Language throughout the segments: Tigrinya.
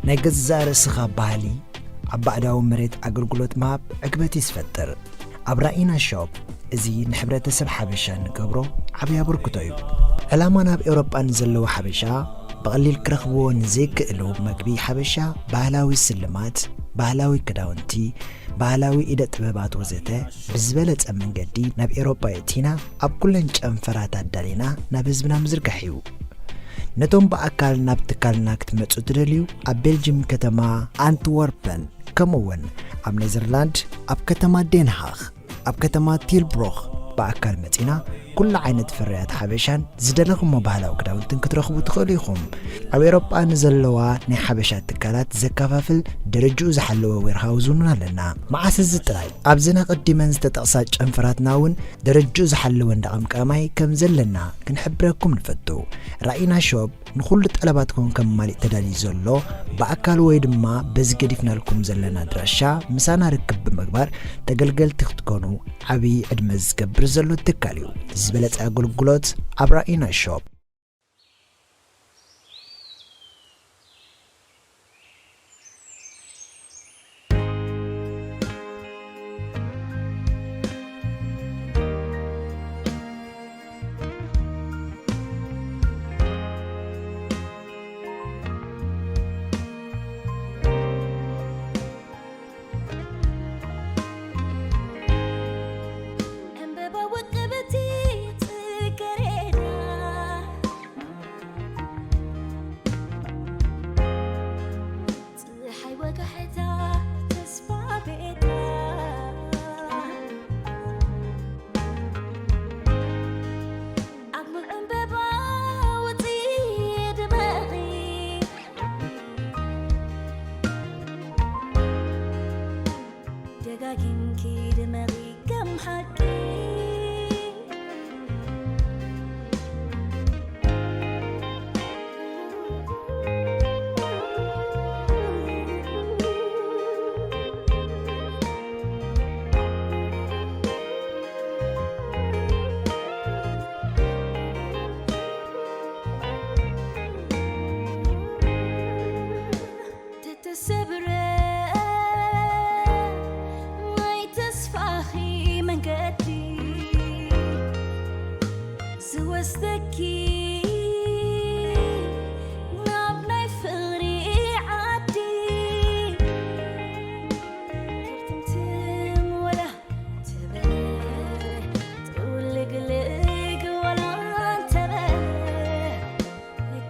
ናይ ገዛእ ርእስኻ ባህሊ ኣብ ባዕዳዊ መሬት ኣገልግሎት ምሃብ ዕግበት እዩ ዝፈጥር። ኣብ ራኢና ሾፕ እዚ ንሕብረተሰብ ሓበሻ እንገብሮ ዓብዪ ኣበርክቶ እዩ። ዕላማ ናብ ኤውሮጳ ንዘለዉ ሓበሻ ብቐሊል ክረኽብዎ ንዘይክእሉ መግቢ ሓበሻ፣ ባህላዊ ስልማት፣ ባህላዊ ክዳውንቲ፣ ባህላዊ ኢደ ጥበባት ወዘተ ብዝበለጸ መንገዲ ናብ ኤውሮጳ የእቲና ኣብ ኩለን ጨንፈራት ኣዳሊና ናብ ህዝብና ምዝርጋሕ እዩ። ነቶም ብኣካል ናብ ትካልና ክትመጹ ትደልዩ፣ ኣብ ቤልጅም ከተማ ኣንትወርፐን፣ ከምኡ እውን ኣብ ኔዘርላንድ ኣብ ከተማ ዴንሃኽ፣ ኣብ ከተማ ቲልብሮኽ ብኣካል መጺና ኩሉ ዓይነት ፍርያት ሓበሻን ዝደለኹሞ ባህላዊ ክዳውንትን ክትረኽቡ ትኽእሉ ኢኹም። ኣብ ኤውሮጳ ንዘለዋ ናይ ሓበሻ ትካላት ዘከፋፍል ደረጅኡ ዝሓለወ ዌርሃውዝ እውን ኣለና። መዓስ እዚ ጥራይ፣ ኣብዘን ኣቐዲመን ዝተጠቕሳ ጨንፈራትና እውን ደረጅኡ ዝሓለወ እንዳ ቀምቃማይ ከም ዘለና ክንሕብረኩም ንፈቱ። ራኢና ሾፕ ንኹሉ ጠለባትኩም ከማልእ ተዳልዩ ዘሎ፣ ብኣካል ወይ ድማ በዚ ገዲፍናልኩም ዘለና ኣድራሻ ምሳና ርክብ ብምግባር ተገልገልቲ ክትኮኑ ዓብዪ ዕድመ ዝገብር ዘሎ ትካል እዩ። ዝበለጸ ኣገልግሎት ኣብ ራኢና ሾፕ። ዕምበባ ውቅብቲ ጽጌረዳ፣ ጸሓይ ወጋሕታ ተስፋ ቤታ፣ ኣብ ሙሉእ ዕምበባ ውጺ ድመቒ፣ ደጋጊምኪ ድመቒ ከም ሓቂ። ተተሰብረ ናይ ተስፋኺ መንገዲ ዝወስደኪ ናብ ናይ ፍቕሪ ዓዲ። ክርትምትም ወላ ተበለ፣ ጥውልግልግ ወላ እንተበለ፣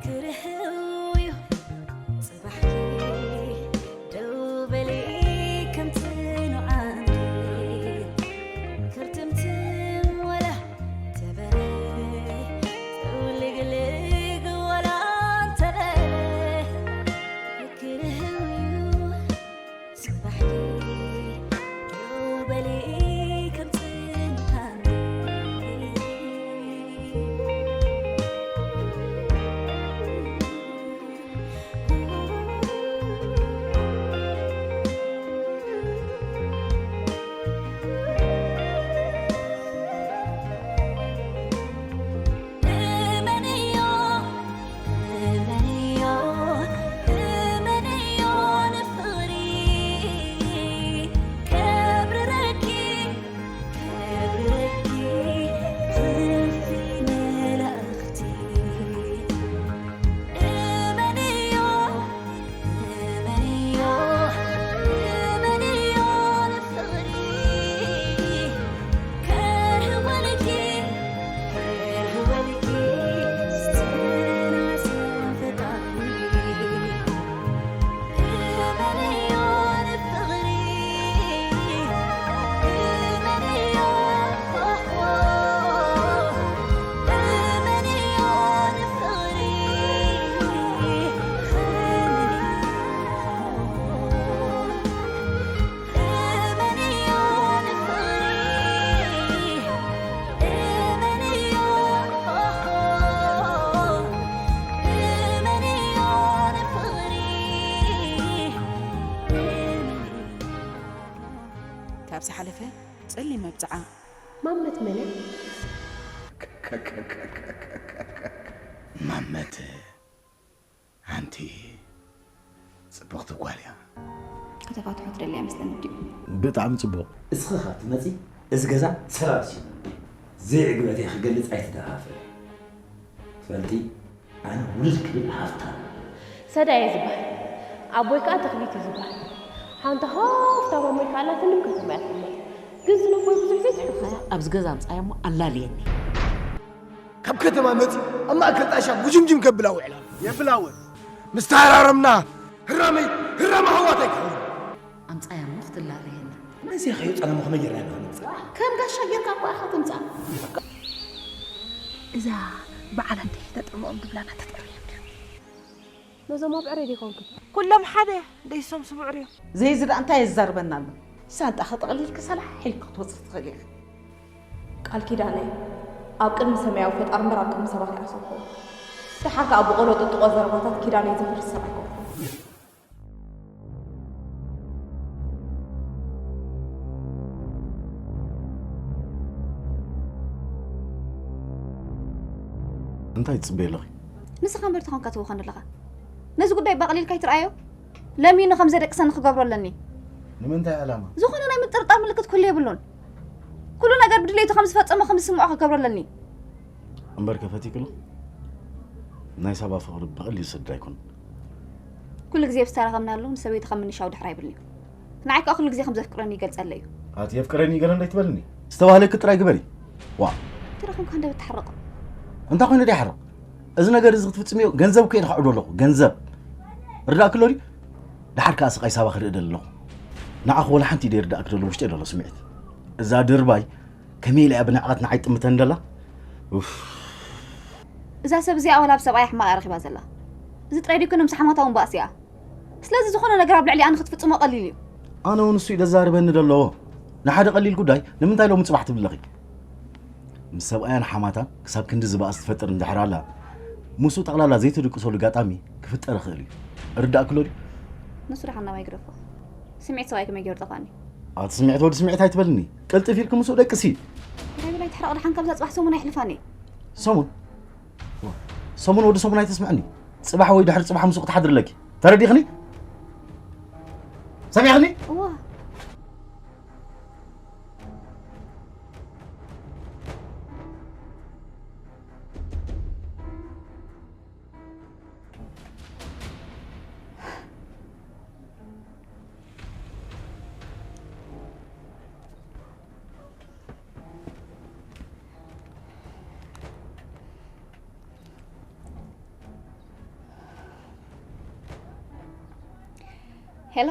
ክርህው እዩ ጽባሕኪ። ደው በሊ ከምቲ ንዓንዲ፣ ክርትምትም ወላ ተበለ፣ ጥውልግልግ ወላ እንተበለ፣ ክርህው እዩ ጽባሕኪ። ደው በሊ ከምቲ ንዓንዲ። እመንዮ፣ እመንዮ፣ እመንዮ ንፍቕሪ ከብርረኪ። ካብ ዝሓለፈ ጸሊም መብጽዓ። ማመት መነ? ማመት ኣንቲ ጽብቕቲ ጓል እያ። ከተፋትሖ ትደሊ ኣይመስለኒ ድዩ? ብጣዕሚ ጽቡቕ። እስኺ ካብ ትመጺ እዚ ገዛ ሰባብስ እዩ። ዘይዕግበተይ ክገልጽ ኣይትደፋፍር። ትፈልጢ፣ ኣነ ውልድ ክብል ሃፍታም። ሰዳ እየ ዝበሃል። ኣቦይ ከዓ ተኽሊት እዩ ዝበሃል። ሓንቲ ሃፍታም ኣሞይ ከዓ ኣላትኒ፣ ከተማ እያ ትቕመጥ። ግን ዝነቦይ ብዙሕ ዘይትሕግዞ። ኣብዚ ገዛ ኣምፃያ እሞ ኣላልየኒ። ካብ ከተማ መፂ ኣብ ማእከል ጣሻ ጉጅምጅም ከብላ ውዕላ። የብላውን። ምስ ተሃራረምና ህራመይ ህራመ ኣሕዋት ኣይክኸውን። ኣምፃያ እሞ ክትላለየና። መዚ ከይውፃና እሞ ከመይ ጌርና ኢና ክንውፃ? ከም ጋሻ ጌርካ እኮ ኢኻ ትምፃ። እዛ በዓል ኣደይ ተጥርምኦም ድብላና ተጠርዮም ድዮም? ነዞም ኣብ ዕሬ ዲኾንኩም? ኩሎም ሓደ ደይሶም ስቡዕር እዮም። ዘይዚ ደኣ እንታይ የዛርበና ኣሎ? ሳንጣ ከጠቕሊልኪ ሰላሕ ኢልኪ ክትወፅኺ ትኽእሊ ኢኺ። ቃል ኪዳነይ ኣብ ቅድሚ ሰማያዊ ፈጣሪ እምበር ኣብ ቅድሚ ሰባት ኣይኣሰብኩዎ። ደሓር ከኣ ብቆሎ ጥጥቆ ዘረባታት ኪዳነይ ዘፍርስ ሰብ ኣይኮንኩን። እንታይ ትጽበይ ኣለኺ? ንስኻ እምበር ተኾንካ ትወኸን ኣለኻ። ነዚ ጉዳይ ባቕሊልካ ኣይትርኣዮ። ለሚኑ ከም ዘደቅሰኒ ክገብሮ ኣለኒ። ንምንታይ ዕላማ? ዝኾነ ናይ ምጥርጣር ምልክት ክህሉ የብሉን። ኩሉ ነገር ብድሌቱ ከም ዝፈጸሞ ከም ዝስምዖ ክገብሮ ኣለኒ። እምበር ከፈቲክሉ ናይ ሳባ ፍቕሪ ብቐሊል ዝሰድድ ኣይኮን። ኩሉ ግዜ ብዝተራኸብናሉ ንሰበይቲ ከም ምንሻው ድሕር ኣይብልን'ዩ። ንዓይ ከኣ ኩሉ ግዜ ከም ዘፍቅረኒ ይገልጸለይ'ዩ። ኣቲ የፍቅረኒ ገለ እንዳይትበልኒ። ዝተባህለኪ ጥራይ ግበሪ። ዋ። ተረኺብካ እንደ ብትሓረቕ። እንታይ ኮይኑ ደይሓረቕ? እዚ ነገር እዚ ክትፍጽምዮ ገንዘብ እኮ እየ ድኸዕዶ ኣለኹ። ገንዘብ። ርዳእኪ ኣሎ ድዩ? ደሓር ከኣ ስቓይ ሳባ ክርኢ ደሊ ኣለኹ። ንዓኺ ወላ ሓንቲ ደይርዳእኪ ደሎ ውሽጢ ደሎ ስምዒት። እዛ ድርባይ ከመይ ኢላ እያ ብንዕቐት ንዓይ ጥምተን ደላ? ኡፍ። እዛ ሰብ እዚኣ ዋላ ብሰብኣያ ሕማቕ እያ ረኺባ ዘላ። እዚ ጥራይ ድዩ ኮነ ምስ ሓማታ እውን ባእሲ እያ። ስለዚ ዝኾነ ነገር ኣብ ልዕሊ ኣነ ክትፍጽሞ ቀሊል እዩ። ኣነ እውን እሱ እዩ ደዛርበኒ ደለዎ። ንሓደ ቀሊል ጉዳይ ንምንታይ ሎሚ ጽባሕ ትብለኺ? ምስ ሰብኣያን ሓማታን ክሳብ ክንዲ ዝበኣስ ትፈጥር እንድሕር ኣላ፣ ምስኡ ጠቕላላ ዘይትድቅሰሉ ጋጣሚ ክፍጠር ይኽእል እዩ። ርዳእክሎ ድዩ? ንሱ ደሓን ናባይ ግደፎ። ስምዒት ሰብኣይ ከመይ ገይሩ ጠፋኒ? ኣቲ ስምዒት ወዲ ስምዒት ኣይትበልኒ። ቅልጥፍ ኢልኪ ምስኡ ደቅሲ። ራይብል ኣይትሕረቕ ደሓን ካብዛ ጽባሕ ሰሙን ኣይሕልፋኒ። ሰሙን? ሰሙን ወዲ ሰሙን ኣይተስምዐኒ። ጽባሕ ወይ ድሕሪ ጽባሕ ምስኡ ክትሓድሪ ኣለኪ። ተረዲኽኒ? ሰሚዕኽኒ? እዋ። ሄሎ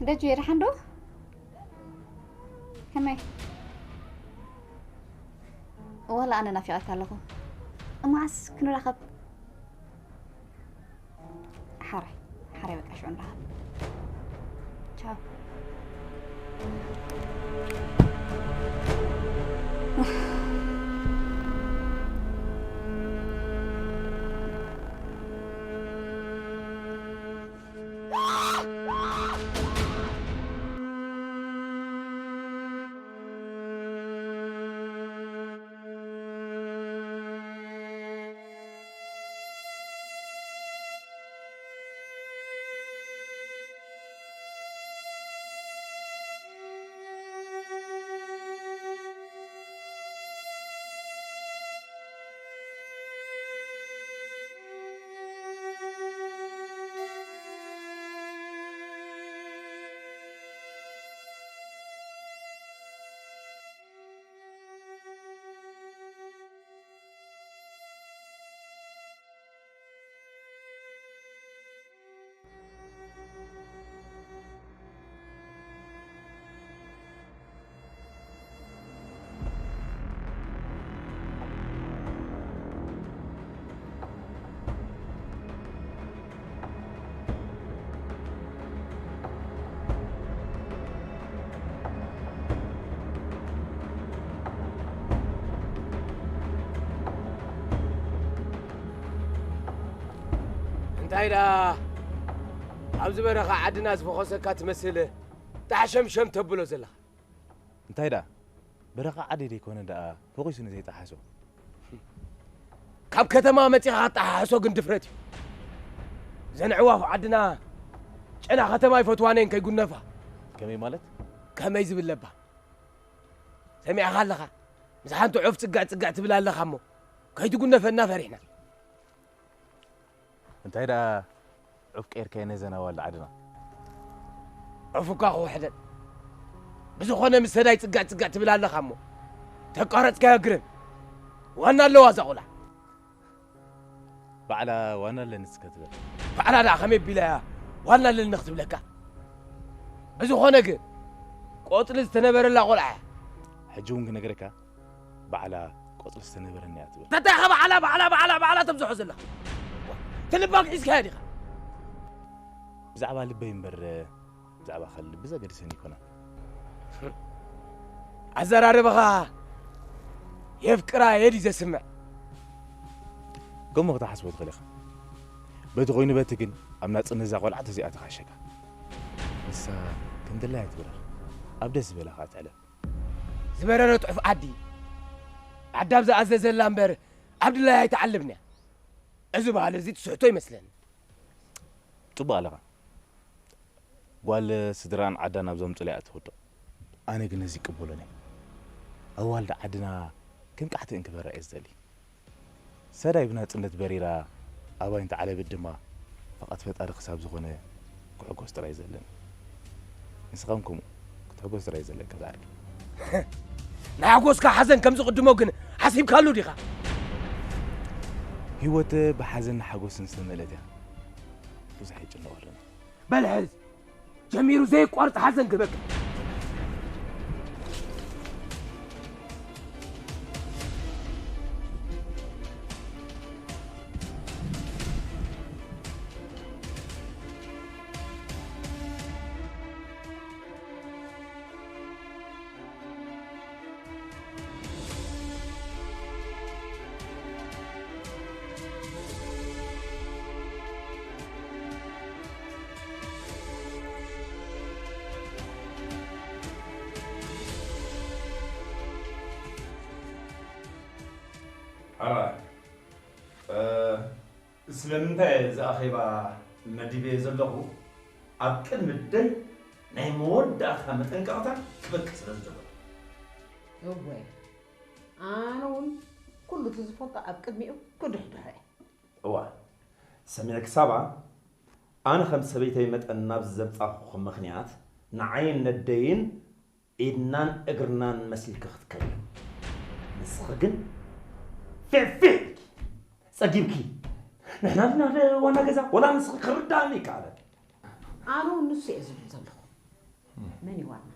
ደጁ፣ ደሓን ዶ? ከመይ? ዋላ ኣነ ናፊቐካ ኣለኹ። መዓስ ክንራኸብ? ሓራይ ሓራይ፣ በቃ ሽዑ ንራኸብ። ቻው። እንታይ ደኣ ኣብዚ በረኻ ዓድና ዝፈኾሰካ ትመስል ጣሕሸምሸም ተብሎ ዘለኻ? እንታይ ደኣ በረኻ ዓዲ ደይኮነ ደኣ ፈኺሱ ንዘይጠሓሶ? ካብ ከተማ መጺኻ ክትጠሓሕሶ ግን ድፍረት እዩ። እዘን ኣዕዋፍ ዓድና ጨና ከተማ ይፈትዋን እየን ከይጉነፋ። ከመይ ማለት? ከመይ ዝብል ለባ? ሰሚዕኻ ኣለኻ? ምስ ሓንቲ ዑፍ ጽግዕ ጽግዕ ትብል ኣለኻ እሞ ከይትጉነፈና ፈሪሕና። እንታይ ደኣ ዑፍ ቀይርካዮ ነዘን ኣዋልድ ዓድና? ዑፍ እኳ ክውሕደን። ብዝኾነ ምስ ሰዳይ ጽግዕ ጽግዕ ትብል ኣለኻ እሞ ተቋረጽካዮ ግርም። ዋና ኣለዋ እዛ ቆልዓ። ባዕላ ዋና ኣለኒ እስከ ትበል። ባዕላ ደኣ ከመይ ቢላ እያ ዋና ኣለኒ ክትብለካ? ብዝኾነ ግን ቆጽሊ ዝተነበረላ ቆልዓ እያ። ሕጂ እውን ክነግረካ ባዕላ ቆጽሊ ዝተነበረኒ እያ ትብል። ተታኻ ባዕላ ባዕላ ባዕላ ባዕላ ተብዝሖ ዘለኻ ትልባክ ሒዝካያ ዲኻ? ብዛዕባ ልበይ እምበር ብዛዕባ ካልእ ልቢ ዘገድሰኒ ይኮና። ኣዘራርባኻ የፍቅራ የዲ ዘስምዕ። ጎሞ ክትሓስቦ ትኽእል ኢኻ። በቲ ኮይኑ በቲ ግን ኣብ ናጽነት እዛ ቆልዓ ተዚኣ ተኻሸካ። ንሳ ከም ድላያ ትብረር፣ ኣብ ደስ ዝበላ ከዓ ትዕለብ። ዝበረረ ጥሑፍ ዓዲ ዓዳብ ዝኣዘዘላ እምበር ኣብ ድላይ ኣይትዓልብን እያ። እዚ ባህሊ እዚ ትስሕቶ ይመስለኒ። ጽቡቕ ኣለኻ። ጓል ስድራን ዓዳን ኣብ ዘምጽላ እያ ትወድቕ። ኣነ ግን ነዚ ይቅበሎን እየ። ኣዋልድ ዓድና ከም ቃሕቲ እንክበራ እየ ዝደሊ። ሰዳይ ብናጽነት በሪራ ኣባይ እንተዓለብት ድማ ፍቓድ ፈጣሪ ክሳብ ዝኾነ ክሕጎስ ጥራይ ዘለኒ። ንስኻ እውን ከምኡ ክትሕጎስ ጥራይ ዘለካ ዝዓርከይ። ንሓጎስካ ሓዘን ከም ዝቕድሞ ግን ሓሲብካሉ ዲኻ? ህይወት ብሓዘን ሓጎስን ዝተመልአት እያ። ብዙሕ ይጭነቕ ኣለና። በል ሕዝ ጀሚሩ ዘየቋርጽ ሓዘን ግበክ። ሓራይ፣ እ፣ ስለምንታይ እዚ ኣኼባ መዲበዮ ዘለኹ፣ ኣብ ቅድሚ ደይ ናይ መወዳእታ መጠንቀቕታ ክበቂ ስለ ዝደለኹ። እወ፣ ኣነ እውን ኩሉ እቲ ዝፈልጦ ኣብ ቅድሚኡ ክድሕድሖ እየ። እዋ፣ ሰሚዕኪ ሳባ፣ ኣነ ከም ሰበይተይ መጠን ናብዚ ዘምጻኹኹ ምኽንያት ንዓይን ነደይን ኢድናን እግርናን መሲልኪ ክትከዲ። ንስኺ ግን ፊዕፊዕ ኢልኪ፣ ጸጊብኪ። ንሕና ዲና ዋና ገዛ፣ ወላ ንስኺ ክርድኣኒ ይከኣለን። ኣነ እውን ንሱ እየ ዝብል ዘለኹ። መን እዩ ዋና?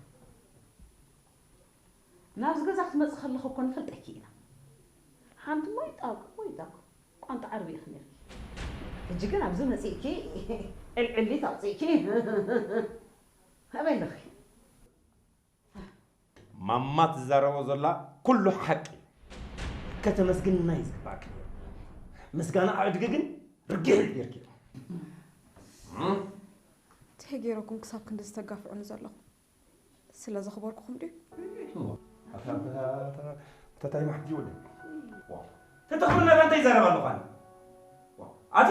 ናብዚ ገዛ ክትመጽእ ከለኹ እኮ ንፈልጠኪ ኢና። ሓንቲ ሞይጣ እኮ፣ ሞይጣ እኮ ቋንጣ ዓርቢ ኢኺ ነይርኪ። ሕጂ ግን ኣብዚ መጺእኪ ዕልዕሊት ኣውጺእኪ። ኣበይ ኣለኺ? ማማ ትዛረቦ ዘላ ኩሉ ሓቂ እዩ። ከተመስግንና እዩ ዝግባእኪ። ምስጋና ኣእድጊ ግን ርግሕ ኢሉ ጌርኪ። እንታይ ገይረኩም ክሳብ ክንድዚ ተጋፍዑኒ ዘለኹም? ስለ ዘኽበርኩኹም ድዩ? ተታይ ማሕዲ ወደ ተተኽብና እንታይ ይዛረብ ኣለኹ ኣነ? ኣቲ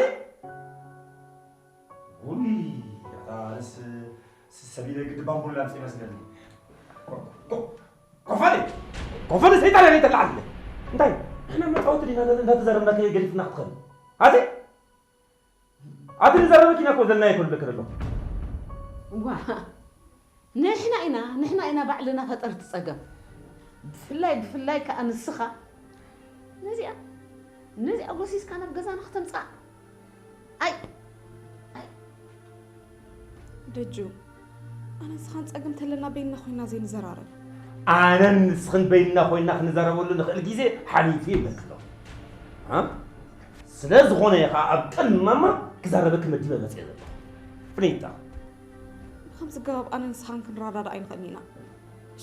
ውይ ኣታ ኣነስ ሰቢለ ግዲ ባምቡላ ኣምፅእ ይመስለኒ። ኮፈሌ ኮፈሌ ሰይጣን እያ ተላዓልለ። እንታይ ንሕና መፃወቲ ዲና እንዳተዛረብና ገዲፍና ክትኸዱ ኣቲ ኣቲ ንዛረበኪ ኢና እኮ ዘለና ይኮን ልክ ደሎ። ዋ ንሕና ኢና ንሕና ኢና ባዕልና ፈጠርቲ ፀገም። ብፍላይ ብፍላይ ከዓ ንስኻ ነዚኣ ነዚኣ ጎሲስካ ናብ ገዛና ከተምፅኣ ኣይ ኣይ ደጁ ኣነ ንስኻን ፀገም ተለና በይንና ኮይና ዘይንዘራረብ። ኣነን ንስኽን በይንና ኮይና ክንዛረበሉ ንኽእል ግዜ ሓሊፉ ይመስሎ። እ? ስለ ዝኾነ እየ ኸዓ ኣብ ቅድሚ ማማ ክዛረበኪ መዲበ መፅየ ዘለኹ። ፍኒታ። ብኸምዚ ኣገባብ ኣነ ንስኻን ክንረዳዳእ ኣይንኽእልን ኢና።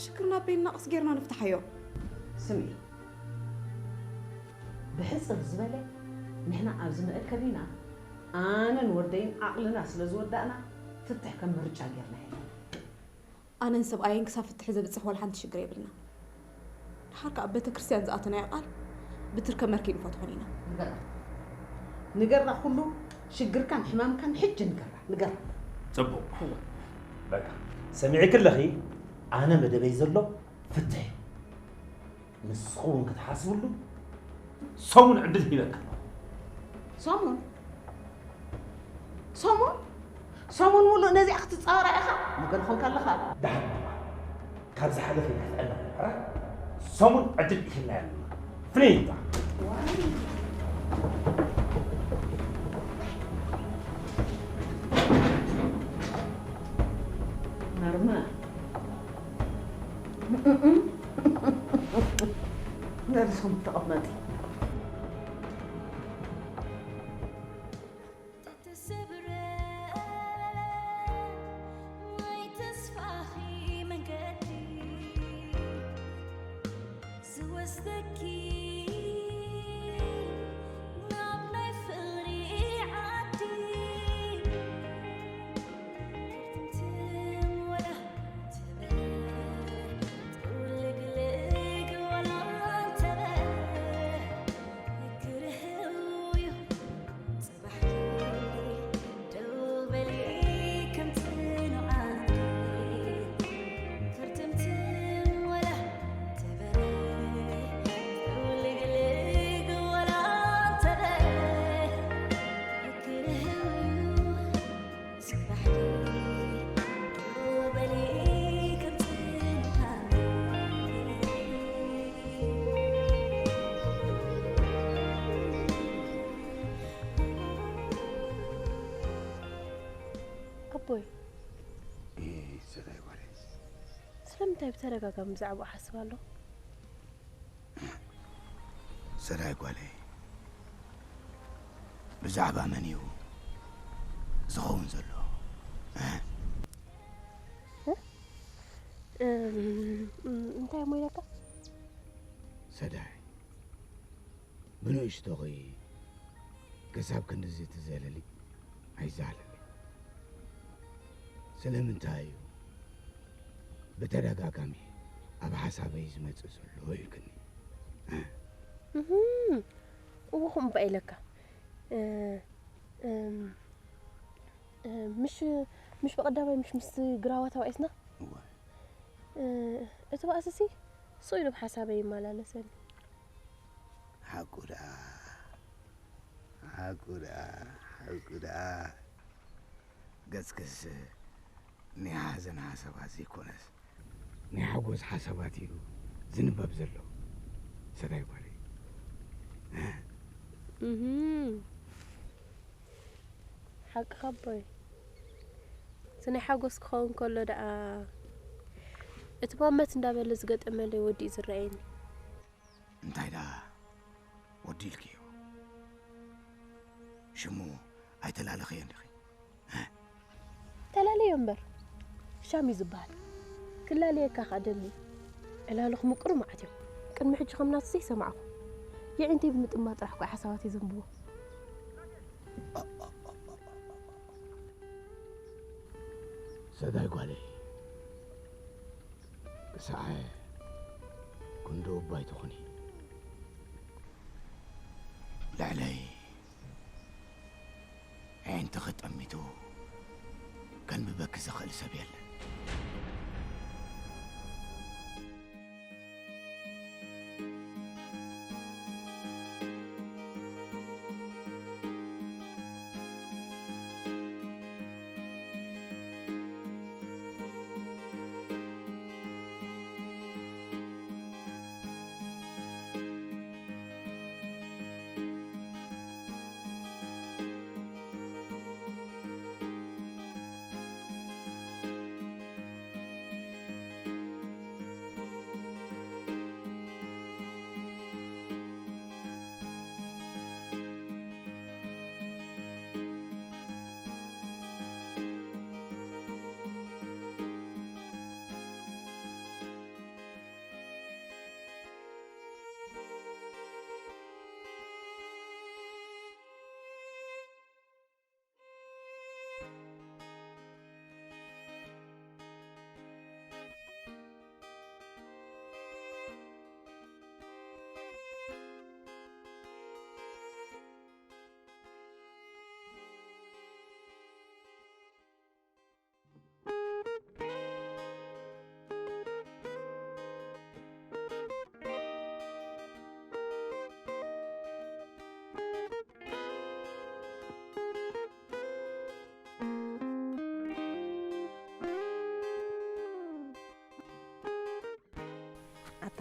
ሽግርና በይንና ቀስ ጌርና ንፍትሓዮ። ስምዒ፣ ብሕጽር ዝበለ ንሕና ኣብዚ ንእከብ ኢና፣ ኣነን ወደይን ዓቕልና ስለ ዝወዳእና ፍትሕ ከም ምርጫ ጌርና ኢና። ኣነን ሰብኣየይን ክሳብ ፍትሒ ዘብጽሕ ዋላ ሓንቲ ሽግር የብልና። ደሓር ከኣ ኣብ ቤተ ክርስትያን ዝኣተናዮ ቃል ብትርከ መርኪ ንፈትሖን ኢና። ንገራ ንገራ ኩሉ ሽግርካን ሕማምካን ሕጂ ንገራ ንገራ። ጽቡቕ። በቃ፣ ሰሚዕኪ ኣለኺ፣ ኣነ መደበይ ዘሎ ፍትሒ። ንስኺ እውን ክትሓስብሉ ሰሙን ዕድል ሂበኪ ኣለኹ። ሰሙን? ሰሙን? ሰሙን ሙሉእ ነዚኣ ክትጻወራ ኢኻ? መገዲ ኾንካ ኣለኻ። ደሓን፣ ካብ ዝሓለፈ ይከፍአና። ሰሙን ዕድል ሂብና ኣለና። ፍሊንታ። መርመ። ነርሶም ተቐመጢ። ተሰብረ ናይ ተስፋኺ መንገዲ ዝወስደኪ ናብ ናይ ፍቕሪ ዓዲ። ክትምትም ወላ ትበል፣ ጥውልግልግ ወላ እንተበል፣ ክርህው እዩ። ኣቦይ፣ እ፣ ሰዳይ ጓለይ። ስለምንታይ ብተደጋጋሚ ብዛዕባኡ ሓስብ ኣለኹ? ሰዳይ ጓለይ፣ ብዛዕባ መን እዩ ዝኸውን ዘሎ? እ? እ? እም፣ እንታይ እሞ ኢለካ? ሰዳይ፣ ብንእሽቶኺ ክሳብ ክንድዚ ትዘለሊ ኣይዛለኒ። ስለምንታይ እዩ ብተደጋጋሚ ኣብ ሓሳበይ ዝመጽእ ዘሎ ኢልክኒ? እህም፣ እወ፣ ከምኡ እባ ኢለካ። እ፣ እም፣ እ፣ ምሽ፣ ምሽ ብቐዳማይ ምሽ ምስ ግራዋ ተባኢስና? እወ። እ፣ እቲ ባእስሲ ስቕ ኢሉ ብሓሳበይ ይመላለሰኒ። ሓቁ ደኣ፣ ሓቁ ደኣ፣ ሓቁ ደኣ። ገጽክስ ናይ ሓዘን ሓሳባት ዘይኮነስ፣ ናይ ሓጎስ ሓሳባት እዩ ዝንበብ ዘሎ። ሰዳይ ጓለይ። እህም። ሓቅኻ ኣቦይ። እቲ ናይ ሓጎስ ክኸውን ከሎ ደኣ፣ እቲ ማመት እንዳበለ ዝገጠመለይ ወዲ እዩ ዝረኣየኒ። እንታይ ደኣ ወዲ ኢልክዮ? ሽሙ ኣይተላለኽዮን ዲኺ? እ? ተላለዮ እምበር። ሻም እዩ ዝበሃል። ክላለየካ ከኣ ደሊ። ዕላሉ ክምቅሩ መዓት እዮም። ቅድሚ ሕጂ ከም ናቱ ዘይሰማዕኹ። የዒንተይ ብምጥማት ጥራሕ እኮ ሓሳባት የዘንብዎ። ሰዳይ ጓለይ፣ ክሳዕ ክንድኡ እባ ኣይትኹኒ። ልዕለይ ኣዒንትኺ ጠሚቱ ከንብበኪ ዝኽእል ሰብ የለን።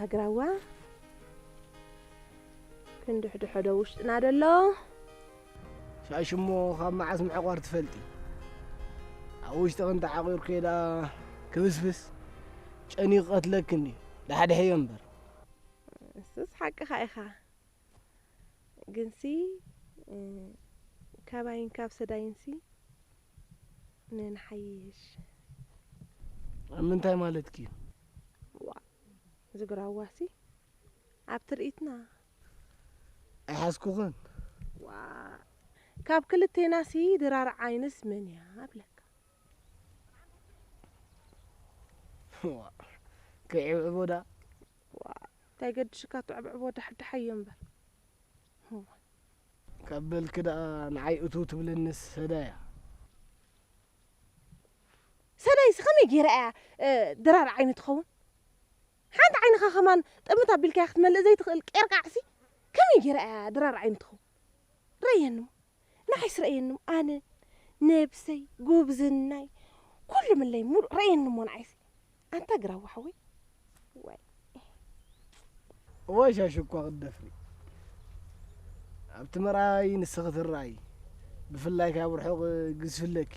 ኣግራዋ ክንድሕድሖ ዶ ውሽጥና ደሎ? ሻሽሞ ካብ መዓስ ምዕቋር ትፈልጢ? ኣብ ውሽጥኺ እንተዓቑርክዮ ደኣ ክብስብስ ጨኒቑ ቀትለኪ እንድዩ። ዳሕድሕዮ እምበር። እሱስ ሓቅኻ ኢኻ። ግንሲ፣ እ፣ ካባይን ካብ ሰዳይንሲ ነንሓይሽ። ኣብ ምንታይ ማለትኪ እዩ? ዋ፣ ዝግራዋሲ ኣብ ትርኢትና። ኣይሓዝኩኽን። ዋ፣ ካብ ክልቴናሲ ድራር ዓይንስ መን እያ ኣብለካ? ዋ፣ ከይዕብዕቦ ደኣ። ዋ፣ እንታይ ገድሽካ ትዕብዕቦ ዳሕዳሓዮ እምበር። ዋ። ካብ በልኪ ደኣ ንዓይ እቱ ትብለኒስ ሰዳይ እያ። ሰዳይስ ከመይ ገይራ እያ፣ እ፣ ድራር ዓይኒ ትኸውን? ሓንቲ ዓይንኻ ከማን ጥምት ኣቢልካያ ክትመልእ ዘይትኽእል ቄርቃዕሲ ከመይ ገይራ እያ ድራር ዓይኒ ትኸውን? ረየኒ እሞ። ንዓይስ ረእየኒ እሞ፣ ኣነ፣ ነብሰይ፣ ጉብዝናይ፣ ኩሉ ምለይ ሙሉእ ረእየኒ እሞ ንዓይስ። ኣንታ ግራዋ ሓወይ። ዋይ። እዋይ ሻሽ እኳ ክትደፍሪ። ኣብቲ መርኣይ ንስኺ ትረኣዪ። ብፍላይ ካብ ርሑቕ ግዝፊ ኣለኪ።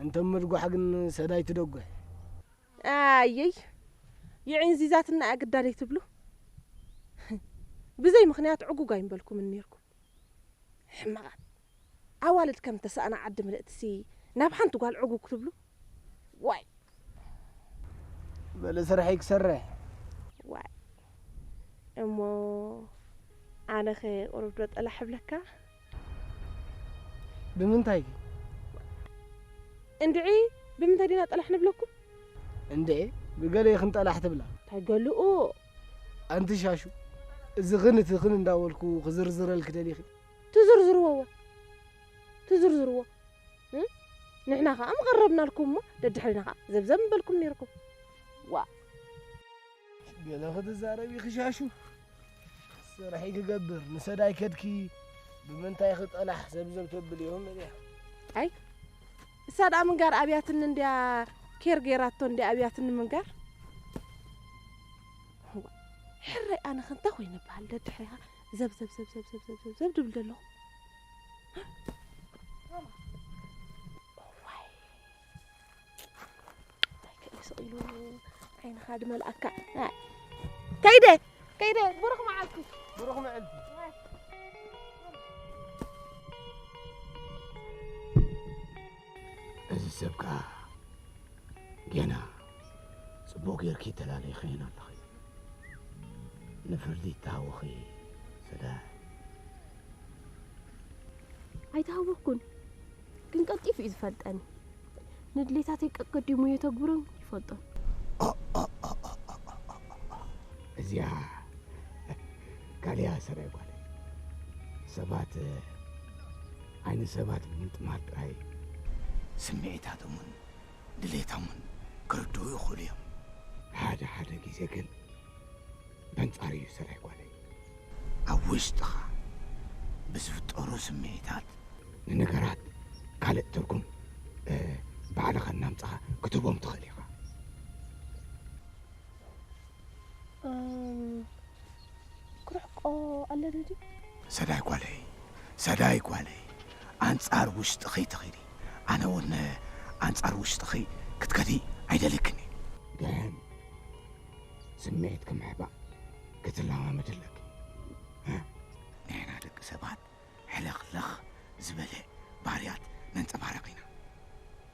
እንተ ምድጓሕ ግን ሰዳይ ትደጉሕ። ኣየይ። ይዒንዚዛትና ኣግዳደይ ትብሉ። ብዘይ ምኽንያት ዕጉግ ኣይምበልኩምን ኔርኩም። ሕማቓት። ኣዋልድ ከም ተሳእና ዓዲ ምልእትሲ ናብ ሓንቲ ጓል ዕጉግ ክትብሉ? ዋይ። በለ ስርሐይ ክሰርሕ። ዋይ። እሞ ኣነኸ ቁሩብ ዶ ጠላሕ እብለካ? ብምንታይ? እንድዒ ብምንታይ ዲና ጠላሕ ንብለኩም? እንድዒ ብገለ ኢኽን ጠላሕ ትብላ። እንታይ ገልኡ? ኣንቲ ሻሹ፣ እዚ ኽን እቲ ኽን እንዳበልኩ ክዝርዝረልኪ ደሊኺ? ትዝርዝርዎ እወ። ትዝርዝርዎ። እ? ንሕና ኸኣ ምቐረብናልኩም እሞ ደድሕሪና ኸኣ ዘብዘብ ምበልኩም ኔርኩም። ዋ። ገለ ክትዛረቢ ክሻሹ። ስርሐይ ክገብር፣ ንሰዳይ ከድኪ ብምንታይ ክጠላሕ ዘብዘብ ተብል እዮም እያ። ኣይ፣ እሳ ደኣ ምንጋር ኣብያትኒ እንድያ፣ ኬር ገይራቶ እንድያ ኣብያትኒ ምንጋር። ሕራይ ኣነ ኸ እንታይ ኮይነ በሃል ደድሕሪኻ ዘብ፣ ዘብ፣ ዘብ፣ ዘብ፣ ዘብ፣ ዘብ፣ ዘብ፣ ዘብ ድብል ዘለኹ። እዋይ። እንታይ ከ እዩ ስቕ ኢሉ ዓይንኻ ድመልኣካ። ከይደ፣ ከይደ፣ ብሩኽ መዓልቲ። ብሩኽ መዓልቲ። እዚ ሰብ ከኣ ጌና ጽቡቕ ጌርኪ ተላለይኽየን ኣለኺ። ንፍርዲ ይተሃወኺ ሰዳይ። ኣይተሃወኽኩን፣ ግን ቀልጢፉ እዩ ዝፈልጠኒ። ንድሌታተይ ቀቀዲሙ የተግብሮን ይፈልጦን። እዚኣ ካልያ ሰራይ ጓል። ሰባት ዓይኒ ሰባት ብምጥማር ጥራይ ስምዒታቶምን ድሌቶምን ክርድኡ ይኽእሉ እዮም። ሓደ ሓደ ግዜ ግን በንጻር እዩ ሰራይ ጓለይ። ኣብ ውሽጥኻ ብዝፍጠሩ ስምዒታት ንነገራት ካልእ ትርጉም፣ እ፣ ባዕልኻ እናምጻኻ ክትህቦም ትኽእል ኢኻ። እም፣ ክርሕቆ ኣለኒ ድዩ? ሰዳይ ጓለይ፣ ሰዳይ ጓለይ፣ ኣንጻር ውሽጥኺ ትኺዲ። ኣነ እውን ኣንጻር ውሽጥኺ ክትከዲ ኣይደልክን እየ። ግን ስምዒት ክምሕባእ ክትለማመድ ኣለኪ። እ? ንሕና ደቂ ሰባት ሕልኽልኽ ዝበለ ባህርያት ነንጸባርቕ ኢና።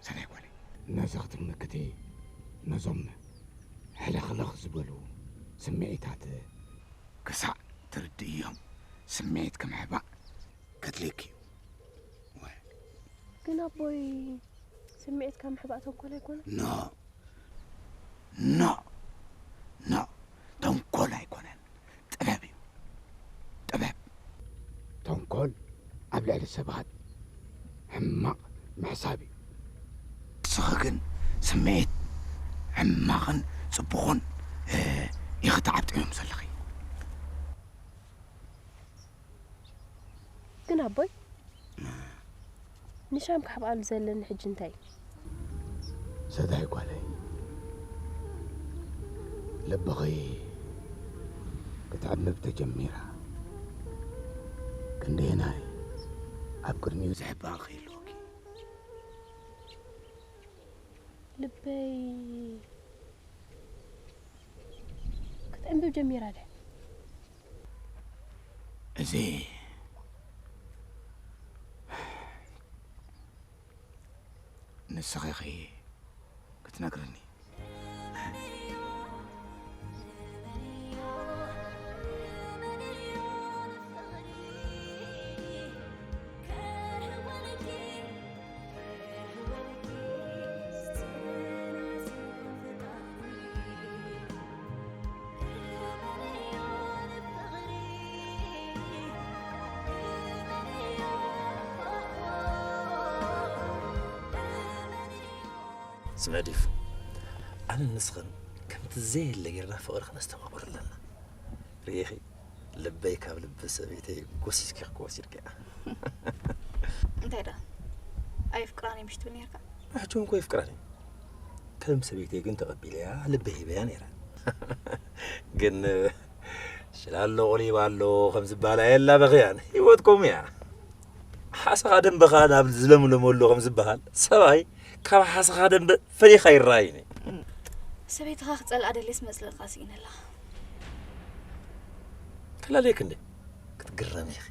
ሰናይ ጓለይ። ነዚ ክትምክቲ ነዞም ሕልኽልኽ ዝበሉ ስምዒታት ክሳዕ ትርድእዮም ስምዒት ክምሕባእ ከድልየኪ እዩ። ወ- ግን ኣቦይ ስምዒትካ ምሕባእ ተንኮል ኣይኮነን? ኖ፣ ኖ፣ ኖ፣ ተንኮል ኣይኮነን፣ ጥበብ እዩ። ጥበብ። ተንኮል ኣብ ልዕሊ ሰባት ሕማቕ ምሕሳብ እዩ። ንስኺ ግን ስምዒት ሕማቕን ጽቡቕን፣ እ፣ ኢኺ ትዓብጥዮም ዘለኺ። ግን ኣቦይ፣ ንሻም ክሕብኣሉ ዘለኒ ሕጂ እንታይ እዩ? ሰዳይ ጓለይ፣ ልብኺ ክትዕምብ ተጀሚራ። ክንደየናይ ኣብ ቅድሚኡ ዝሕባእ ክህልወኪ። ልበይ ክትዕምብብ ጀሚራ ድያ? እዚ ንስኺ ኢኺ ክትነግርኒ። ስምዒ ዲፍ ኣነ ንስኽን ከምቲ ዘየለ ጌርና ፍቕሪ ክነስተማቕር ኣለና። ርኢኺ ልበይ ካብ ልቢ ሰበይተይ ጎሲስኪ ክወሲድኪ እያ። እንታይ ደኣ ኣየፍቅራን እየ ምሽ ትብል ነርካ? ሕጂ እውን እኮ የፍቅራን እዩ። ከም ሰበይተይ ግን ተቐቢለያ ልበይ ሂበያ ነይረ። ግን ሽላሎ ቆሊባ ኣሎ ከም ዝበሃል ኣየላበኽያን ህይወት ከምኡ እያ። ሓሰኻ ደንበኻ ናብ ዝለምለመሉ ከም ዝበሃል ሰብኣይ ካብ ሓሰኻ ደንበ ፈሊኻ ይረኣይኒ። ሰበይትኻ ክጸልኣ ደልየስ መጽለልካ ስኢነላ። ከላለየክ እንደ ክትግረሚ ኢኺ።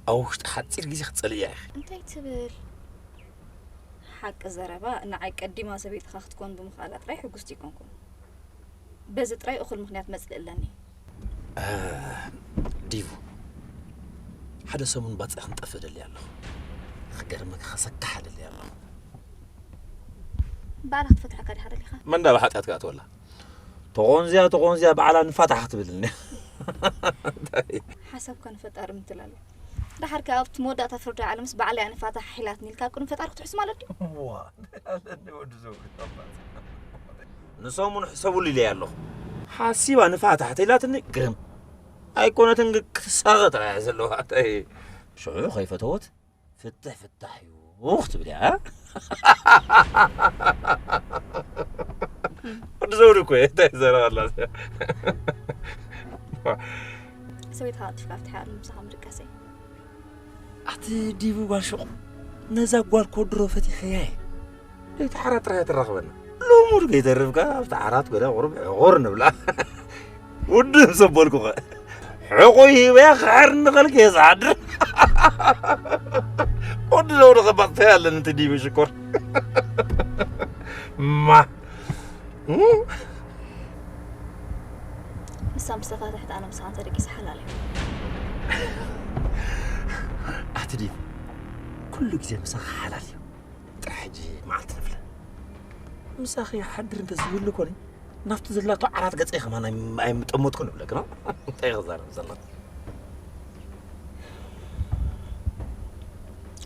ኣብ ውሽጢ ሓጺር ግዜ ክትጸልእያ ኢኺ። እንታይ ትብል? ሓቂ ዘረባ ንዓይ ቀዲማ ሰበይትኻ ክትኮን ብምኽኣላ ጥራይ ሕጉስቲ ኣይኮንኩን። በዚ ጥራይ እኹል ምኽንያት መጽልኢ ኣለኒ። ዲቡ ሓደ ሰሙን ባጽዕ ክንጠፍእ ደልየ ኣለኹ። ክገርመካ ከሰክሓ ደልየ ኣለኹ። ባዕላ ክትፈትሓካ ዲኻ ደሊኻ? መን ዳ ብሓጢኣት ክኣትወላ? ተቖንዝያ ተቖንዝያ ባዕላ ንፋታሕ ክትብልኒ። ሓሳብካ ንፈጣሪ ምትላል። ደሓር ከኣ ኣብቲ መወዳእታ ፍርዲ ዓለምስ ባዕለይ እያ ንፋታሕ ሒላትኒ ኢልካ ኣብ ቅድሚ ፈጣሪ ክትሕሱ ማለት ድዩ? ዋ፣ ኣለኒ ወዲ ዘውሪ ኣባት። ንሰሙን ሕሰቡሉ ኢለያ ኣለኹ። ሓሲባ ንፋታሕ ተኢላትኒ ግርም። ኣይኮነትን ግን ክሳቐ ጥራይ እያ ዘለዋ። እንታይ ሽዑ ከይፈተወት ፍትሕ ፍታሕ እዩ ክትብል እያ። ወዲ ዘውሪ እኮ እየ፣ እንታይ ዘረባ ኣላ እዚኣ? ሰበይትኻ ቀልጢፍካ ፍትሓ ኣሎ ምሳኻ ምድቃሰይ። ኣቲ ዲቡ ጓል ሹቕ፣ ነዛ ጓል ኮድሮ ፈቲሐያ እየ። ለይቲ ዓራት ጥራይ እያ ትራኽበና። ልሙድ ከይተርፍካ ኣብቲ ዓራት ገለ ቁሩብ ዕቑር ንብላ። ውድብ ዘበልኩኸ ሕቑይ ሂበያ ክሕር ንኸልክ እየ ዝሓድር። ወዲ ዘውዲ ኸባጥ እንታይ ኣለኒ እቲ ዲቡ ሽኮር። ማ ንሳ ምስ ተፋትሐት ኣነ ምሳኻ እንተደቂሰ ሓላል እዩ። ኣቲ ዲቡ ኩሉ ግዜ ምሳኻ ሓላል እዩ። ጥራሕ ሕጂ መዓልቲ ንፍለ። ምሳኺ ይሓድር እንተ ዝህሉ ኮነ ናብቲ ዘላቶ ዓራት ገጸይ ከማን ኣይም- ኣይምጠመትኩን እብለኪ ነው። እንታይ ክዛረብ ዘለኹ?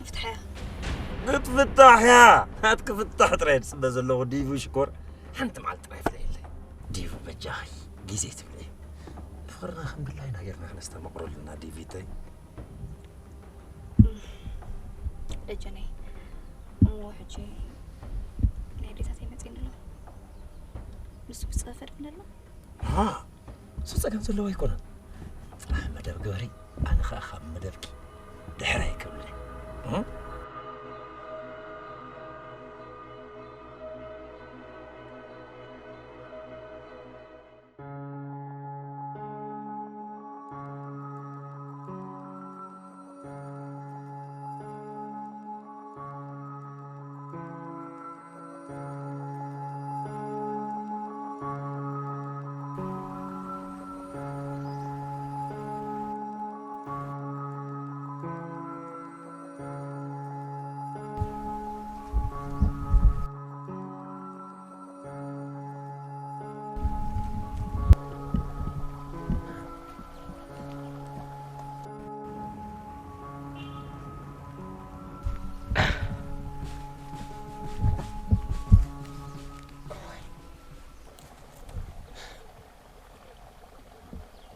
ፍትሓያ። ክትፍታሕ እያ። ናትኪ ፍታሕ ጥራይ ዝጽበ ዘለኹ ዲቡ ሽኮር። ሓንቲ መዓልቲ ጥራይ ፍለየለይ። ዲቡ በጃኺ ግዜ ትብለይ። ንፍቕርና ከም ድላይና ጌርና ክነስተማቕሮ ኣለና ዲቪተይ። ደጀነይ እሞ ሕጂ ናይ ኣዴታተይ መጺእኒ ኣሎ። ንሱ ክጸፈ ድፍነ ኣሎ። እሱ ጸገም ዘለዎ ኣይኮነን። ጽባሕ መደብ ግበሪ፣ ኣነ ኸኣ ካብ መደብኪ ድሕር ኣይክብልን እየ።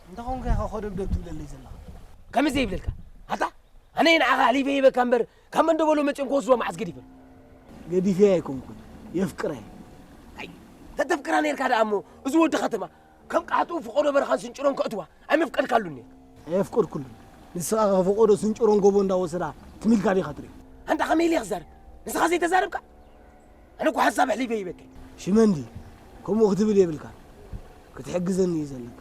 እንተ ኾንካ ኢኻ ኾደብደብ ትብለለይ ዘለኻ። ከመይ ዘይብለልካ? ኣታ ኣነ ንዓኻ ኣሊፈ ሂበካ እምበር ካብ መንደበሎ መጺኦም ክወስድዋ መዓስ ገዲፈ? ገዲፈያ ኣይኮንኩን፣ የፍቅራ እየ። ኣይ፣ ተተፍቅራ ነርካ ደኣ እሞ፣ እዚ ወዲ ከተማ ከም ቃሕጥኡ ፍቆዶ በረኻን ስንጭሮን ከእትዋ ኣይመፍቀድካሉን እየ። ኣየፍቀድኩሉን። ንስኻ ከፈቆዶ ስንጭሮን ጎቦ እንዳወሰዳ ትም ኢልካ ዲኻ ትርኢ? ኣንታ ከመይ ኢለ ክዛረብ? ንስኻ ዘይተዛረብካ? ኣነ እኮ ሓሳብ ኣሕሊፈ ሂበካ። ሽመንዲ፣ ከምኡ ክትብል የብልካን። ክትሕግዘኒ እዩ ዘለካ።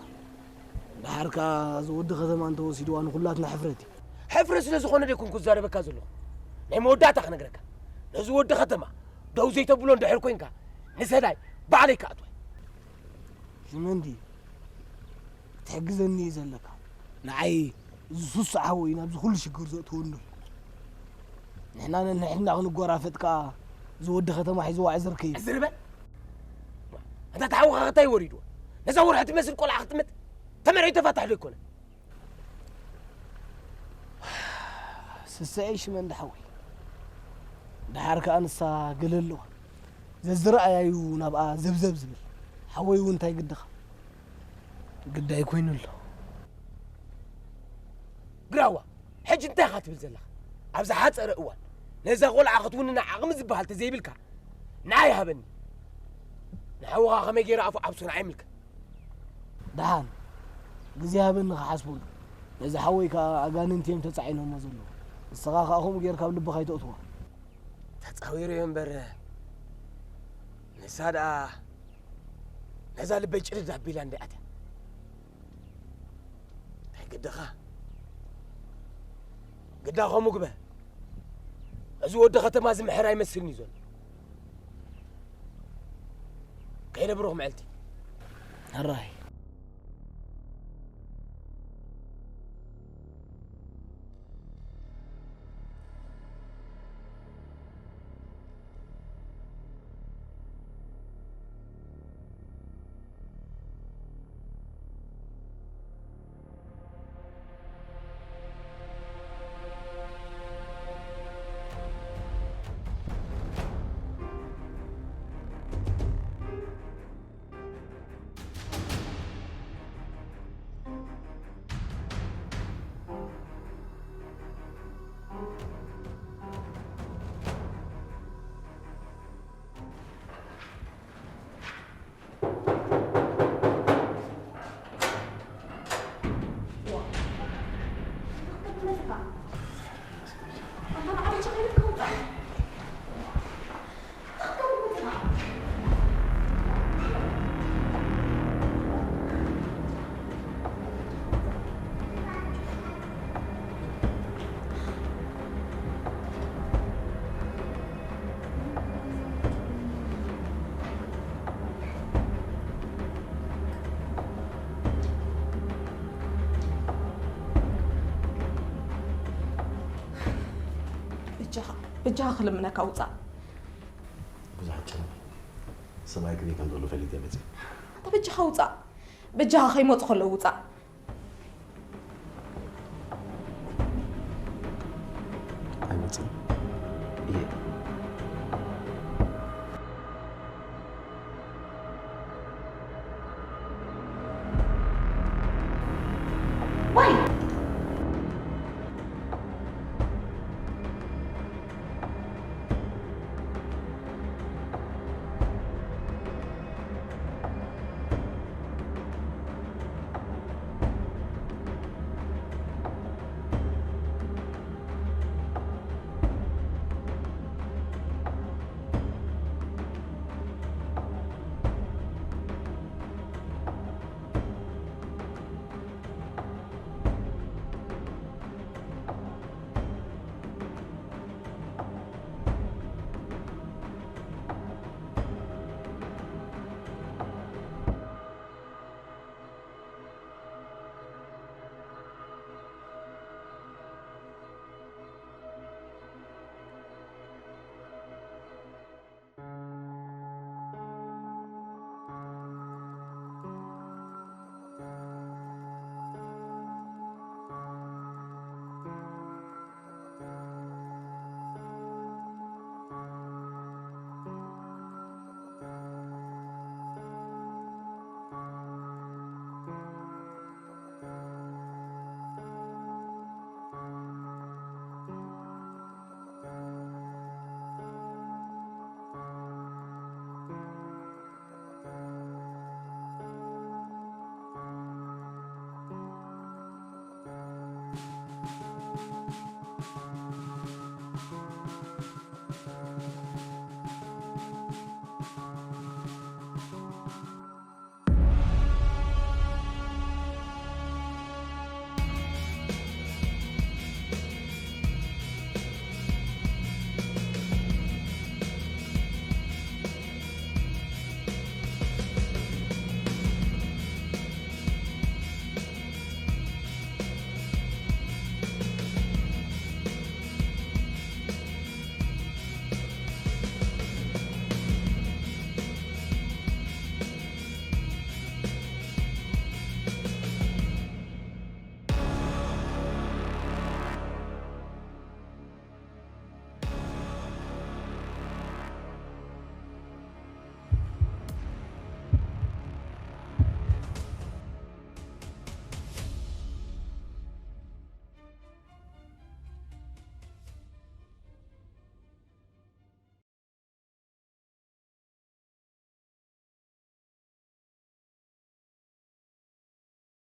ደሓር ከኣ እዚ ወዲ ከተማ እንተወሲድዋ ንኹላትና ሕፍረት እዩ። ሕፍረት ስለ ዝኾነ ዶ ኣይኮንኩ ዝዛረበካ ዘለኹ? ናይ መወዳእታ ክነግረካ። ነዚ ወዲ ከተማ ደው ዘይተብሎ እንድሕር ኮንካ፣ ንሰዳይ ባዕለይ ክኣትዋ። ሽመንዲ፣ ክትሕግዘኒ እዩ ዘለካ። ንዓይ እዚ ሱስ ሓወይ ናብዚ ኩሉ ሽግር ዘእትወኒ ኣሎ። ንሕና ነንሕድና ክንጎራፈጥ ከኣ እዚ ወዲ ከተማ ሒዝዋ ዕዝር ከይብል። ዕዝር በል። ኣንታ እቲ ሓውኻ ከታይ ወሪድዎ? ነዛ ወርሒ ትመስል ቆልዓ ክትምት ተመርዒ ተፋታሕ ዶ ኣይኮነ? ስስዐይ ሽመንዲ ሓወይ። ደሓር ከኣ ንሳ ገለ ኣለዋ። ዘዝረኣያ እዩ ናብኣ ዘብዘብ ዝብል። ሓወይ እውን እንታይ ግድኻ? ግዳይ ኮይኑ ኣሎ። ግራዋ፣ ሕጂ እንታይ ኢኻ ትብል ዘለኻ? ኣብ ዝሓጸረ እዋን ነዛ ቆልዓ ክትውንና ዓቕሚ ዝበሃል ተዘይብልካ፣ ንዓይ ሃበኒ። ንሓውኻ ከመይ ገይረ ኣፉ ዓብሱ ንዓይ ምልከት። ደሓን፣ ግዜ ሃበኒ ክሓስበሉ። ነዚ ሓወይ ከኣ ኣጋንንቲ እዮም ተጻዒኖሞ ዘለዉ። ንስኻ ከኣ ከምኡ ጌርካ ኣብ ልብኻ ኣይተእትዎ። ተጻዊረ እምበር፣ ንሳ ደኣ ነዛ ልበይ ጭርድ ኣቢላ እንድያ ኣትያ። እንታይ ግድኻ? ግዳ ከምኡ ግበር። እዚ ወዲ ከተማ ዝምሕር ኣይመስልን እዩ ዘሎ። ከይደ ብሩኽ መዓልቲ። ሕራይ። በጃኻ፣ በጃኻ ክልምነካ ውጻእ። ብዙሕ ኣጨነቕ። ሰብኣይ ክብይ ከም ዘሎ ፈሊጠ መጺእ። ኣታ በጃኻ ውጻእ። በጃኻ ከይመጹ ከለዉ ውጻእ። ኣይመጽእን እየ። ዋይ፣